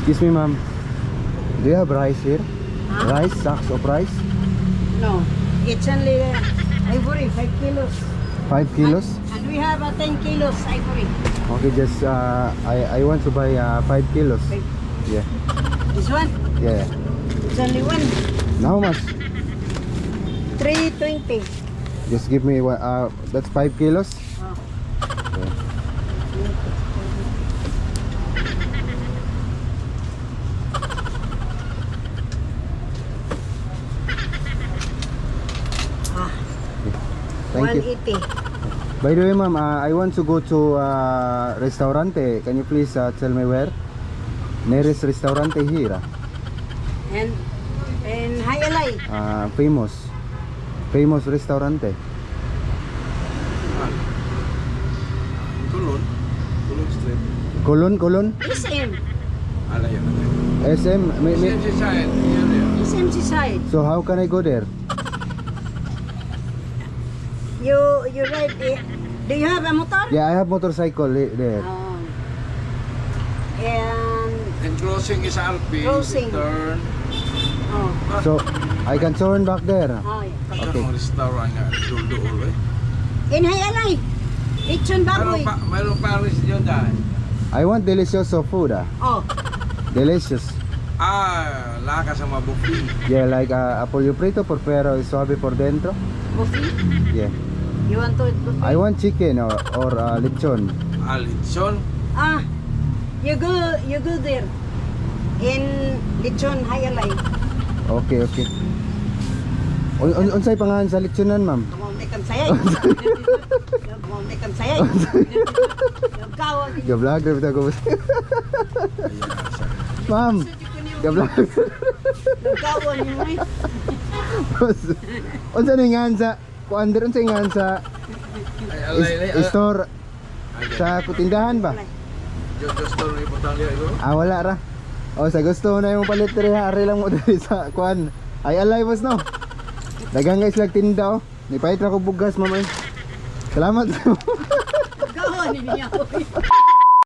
Excuse me, ma'am. Do you have rice here? Rice, sacks of rice? No, it's only ivory, 5 kilos. 5 kilos? And we have 10 kilos ivory. Okay, just I want to buy 5 kilos. Five. Yeah. This one, Yeah. it's only one. Now how much? 320. Just give me one, that's 5 kilos. Oh. Okay. Ah, Thank you. 180. By the way, ma'am, I want to go to restaurante. Can you please tell me where? Nearest restaurante here. And Hayalay. Famous. Famous restaurante. Kulon. Kulon Street. Colon, Colon? SM. Alayo. SM. May, SM side. Area. SM side. So how can I go there? You ride the, do you have a motor? Yeah, I have motorcycle there. Oh. And And crossing is RP. Crossing. Turn. Oh, So I can turn back there. oh yeah. Okay. Ang restaurant nga. Dulo eh. In Hayalay. Lechon Mayroon baboy. pa, mayroon Paris yun dahil. I want delicioso food. Ah. Oh, Delicious. Ah, lakas ang mga buffet. Yeah, like pollo frito por fuera y suave por dentro. Buffet. Yeah. You want to eat buffet? I want chicken or lechon. Ah, lechon. Ah, you go there. In Lechon Hayalay. Okay. Unsay pangalan sa lechonan, ma'am? Kamu kan saya. Kamu kan saya. Kau. Ga-vlog ra bitaw ko. Ma'am, ga-vlog. Kau ni. Unsa ni ngan sa kuan dir, unsay ngan sa Ay, alay, alay. store sa kutindahan ba? Jojo store ni Italia ito. Ah, wala ra. O sa gusto na imong palit diri ha, ari lang mo diri sa kuan. Ay alay boss no. Daghang guys lag tinda oh. Nipait ra ko bugas, ma'am. Eh. Salamat. Kau ni niya.